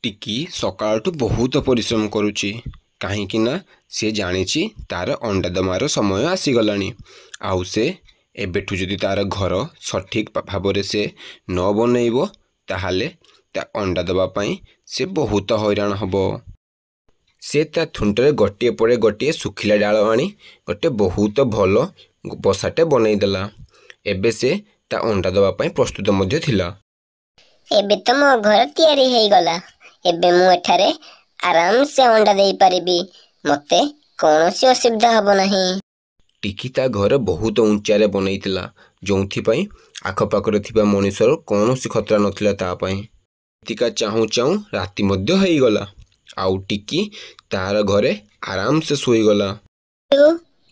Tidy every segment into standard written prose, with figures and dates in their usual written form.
ଟିକି ସକାଳଠୁ ବହୁତ ପରିଶ୍ରମ କରୁଛି, କାହିଁକି ନା ସେ ଜାଣିଛି ତାର ଅଣ୍ଡା ଦେବାର ସମୟ ଆସିଗଲାଣି। ଆଉ ସେ ଏବେଠୁ ଯଦି ତାର ଘର ସଠିକ୍ ଭାବରେ ସେ ନ ବନେଇବ, ତାହେଲେ ତା ଅଣ୍ଡା ଦେବା ପାଇଁ ସେ ବହୁତ ହଇରାଣ ହେବ। ସେ ତା ଥୁଣ୍ଟରେ ଗୋଟିଏ ପରେ ଗୋଟିଏ ଶୁଖିଲା ଡାଳ ଆଣି ଗୋଟେ ବହୁତ ଭଲ ବସାଟେ ବନେଇଦେଲା। ଏବେ ସେ ତା ଅଣ୍ଡା ଦେବା ପାଇଁ ପ୍ରସ୍ତୁତ ମଧ୍ୟ ଥିଲା। ଏବେ ତ ମୋ ଘର ତିଆରି ହେଇଗଲା। ଏବେ ମୁଁ ଏଠାରେ ଆରାମସେ ଅଣ୍ଡା ଦେଇପାରିବି, ମୋତେ କୌଣସି ଅସୁବିଧା ହେବ ନାହିଁ। ଟିକି ତା ଘର ବହୁତ ଉଞ୍ଚାରେ ବନେଇଥିଲା, ଯେଉଁଥିପାଇଁ ଆଖପାଖରେ ଥିବା ମଣିଷର କୌଣସି ଖତରା ନଥିଲା ତା ପାଇଁ। ଏତିକା ଚାହୁଁ ଚାହୁଁ ରାତି ମଧ୍ୟ ହେଇଗଲା, ଆଉ ଟିକି ତାର ଘରେ ଆରାମସେ ଶୋଇଗଲା।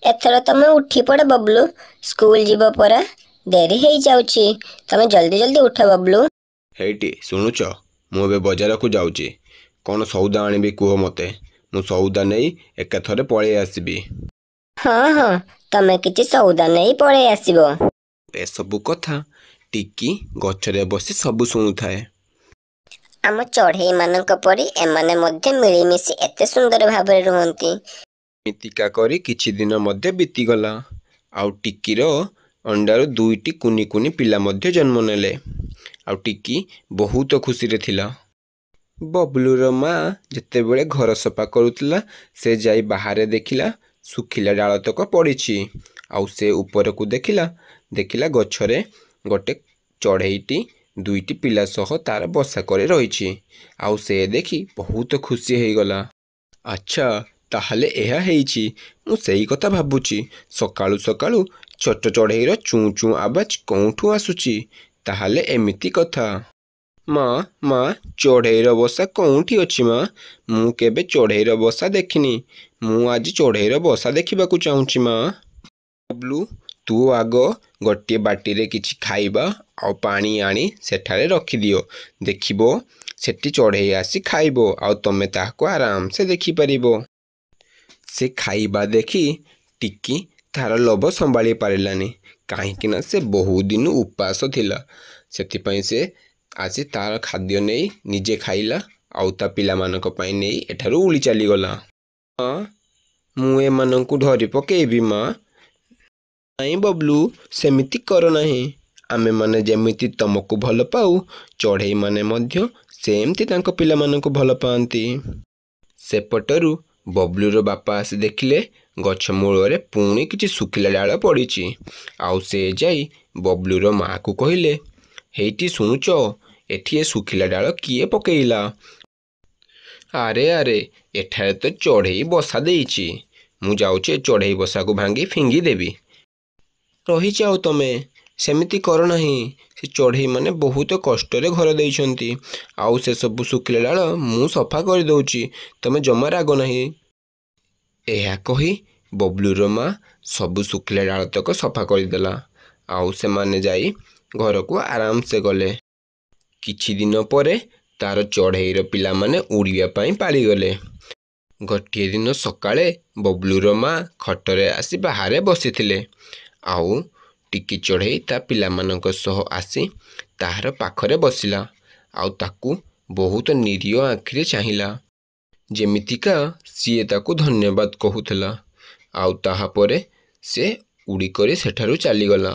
ଏଥର ତମେ ଉଠି ପଡ଼ ବବଲୁ, ସ୍କୁଲ ଯିବ ପରା, ଡେରି ହେଇଯାଉଛି। ତମେ ଜଲ୍ଦି ଜଲ୍ଦି ଉଠ ବବଲୁ। ହେଇଟି ଶୁଣୁଛ, ମୁଁ ଏବେ ବଜାରକୁ ଯାଉଛି। କ'ଣ ସଉଦା ଆଣିବି କୁହ ମୋତେ? ମୁଁ ସଉଦା ନେଇ ଏକାଥରେ ପଳେଇ ଆସିବି। ହଁ ହଁ, ତମେ କିଛି ସଉଦା ନେଇ ପଳେଇ ଆସିବ। ଏସବୁ କଥା ଟିକି ଗଛରେ ବସି ସବୁ ଶୁଣୁଥାଏ। ଆମ ଚଢ଼େଇମାନଙ୍କ ପରି ଏମାନେ ମଧ୍ୟ ମିଳିମିଶି ଏତେ ସୁନ୍ଦର ଭାବରେ ରୁହନ୍ତି। ଏମିତିକା କରି କିଛି ଦିନ ମଧ୍ୟ ବିତିଗଲା, ଆଉ ଟିକିର ଅଣ୍ଡାରୁ ଦୁଇଟି କୁନି କୁନି ପିଲା ମଧ୍ୟ ଜନ୍ମ ନେଲେ, ଆଉ ଟିକି ବହୁତ ଖୁସିରେ ଥିଲା। ବବଲୁର ମା ଯେତେବେଳେ ଘର ସଫା କରୁଥିଲା, ସେ ଯାଇ ବାହାରେ ଦେଖିଲା ଶୁଖିଲା ଡାଳତକ ପଡ଼ିଛି। ଆଉ ସେ ଉପରକୁ ଦେଖିଲା, ଦେଖିଲା ଗଛରେ ଗୋଟେ ଚଢ଼େଇଟି ଦୁଇଟି ପିଲା ସହ ତାର ବସା କରି ରହିଛି। ଆଉ ସେ ଦେଖି ବହୁତ ଖୁସି ହେଇଗଲା। ଆଚ୍ଛା, ତାହେଲେ ଏହା ହେଇଛି। ମୁଁ ସେଇ କଥା ଭାବୁଛି, ସକାଳୁ ସକାଳୁ ଛୋଟ ଚଢ଼େଇର ଚୁଁ ଚୁଁ ଆବାଜ କେଉଁଠୁ ଆସୁଛି? ତାହେଲେ ଏମିତି କଥା। ମା, ମା, ଚଢ଼େଇର ବସା କେଉଁଠି ଅଛି ମା? ମୁଁ କେବେ ଚଢ଼େଇର ବସା ଦେଖିନି। ମୁଁ ଆଜି ଚଢ଼େଇର ବସା ଦେଖିବାକୁ ଚାହୁଁଛି ମା। ବବଲୁ, ତୁ ଆଗ ଗୋଟିଏ ବାଟିରେ କିଛି ଖାଇବା ଆଉ ପାଣି ଆଣି ସେଠାରେ ରଖିଦିଅ। ଦେଖିବ ସେଠି ଚଢ଼େଇ ଆସି ଖାଇବ, ଆଉ ତମେ ତାହାକୁ ଆରାମସେ ଦେଖିପାରିବ। ସେ ଖାଇବା ଦେଖି ଟିକି ତାର ଲୋଭ ସମ୍ଭାଳି ପାରିଲାନି, କାହିଁକିନା ସେ ବହୁତ ଦିନ ଉପାସ ଥିଲା। ସେଥିପାଇଁ ସେ ଆସି ତାର ଖାଦ୍ୟ ନେଇ ନିଜେ ଖାଇଲା, ଆଉ ତା ପିଲାମାନଙ୍କ ପାଇଁ ନେଇ ଏଠାରୁ ଉଳି ଚାଲିଗଲା। ମା, ମୁଁ ଏମାନଙ୍କୁ ଧରି ପକେଇବି ମା। ନାଇଁ ବବଲୁ, ସେମିତି କର ନାହିଁ। ଆମେମାନେ ଯେମିତି ତମକୁ ଭଲ ପାଉ, ଚଢ଼େଇମାନେ ମଧ୍ୟ ସେମିତି ତାଙ୍କ ପିଲାମାନଙ୍କୁ ଭଲ ପାଆନ୍ତି। ସେପଟରୁ ବବଲୁର ବାପା ଆସି ଦେଖିଲେ ଗଛ ମୂଳରେ ପୁଣି କିଛି ଶୁଖିଲା ଡାଳ ପଡ଼ିଛି। ଆଉ ସେ ଯାଇ ବବଲୁର ମାଆକୁ କହିଲେ, ହେଇଟି ଶୁଣୁଛ, ଏଠି ଏ ଶୁଖିଲା ଡାଳ କିଏ ପକେଇଲା? ଆରେ ଆରେ, ଏଠାରେ ତ ଚଢ଼େଇ ବସା ଦେଇଛି। ମୁଁ ଯାଉଛି ଏ ଚଢ଼େଇ ବସାକୁ ଭାଙ୍ଗି ଫିଙ୍ଗି ଦେବି। ରହିଯାଅ ତମେ, ସେମିତି କର ନାହିଁ। ସେ ଚଢ଼େଇମାନେ ବହୁତ କଷ୍ଟରେ ଘର ଦେଇଛନ୍ତି, ଆଉ ସେସବୁ ଶୁଖିଲା ଡାଳ ମୁଁ ସଫା କରିଦେଉଛି। ତମେ ଜମା ରାଗ ନାହିଁ। ଏହା କହି ବବଲୁର ମା ସବୁ ଶୁଖିଲା ଡାଳତକ ସଫା କରିଦେଲା, ଆଉ ସେମାନେ ଯାଇ ଘରକୁ ଆରାମସେ ଗଲେ। କିଛି ଦିନ ପରେ ତାର ଚଢ଼େଇର ପିଲାମାନେ ଉଡ଼ିବା ପାଇଁ ପାଳିଗଲେ। ଗୋଟିଏ ଦିନ ସକାଳେ ବବଲୁର ମା ଖଟରେ ଆସି ବାହାରେ ବସିଥିଲେ, ଆଉ ଟିକି ଚଢ଼େଇ ତା ପିଲାମାନଙ୍କ ସହ ଆସି ତାହାର ପାଖରେ ବସିଲା, ଆଉ ତାକୁ ବହୁତ ନିରୀହ ଆଖିରେ ଚାହିଁଲା, ଯେମିତିକା ସିଏ ତାକୁ ଧନ୍ୟବାଦ କହୁଥିଲା। ଆଉ ତାହାପରେ ସେ ଉଡ଼ିକରି ସେଠାରୁ ଚାଲିଗଲା।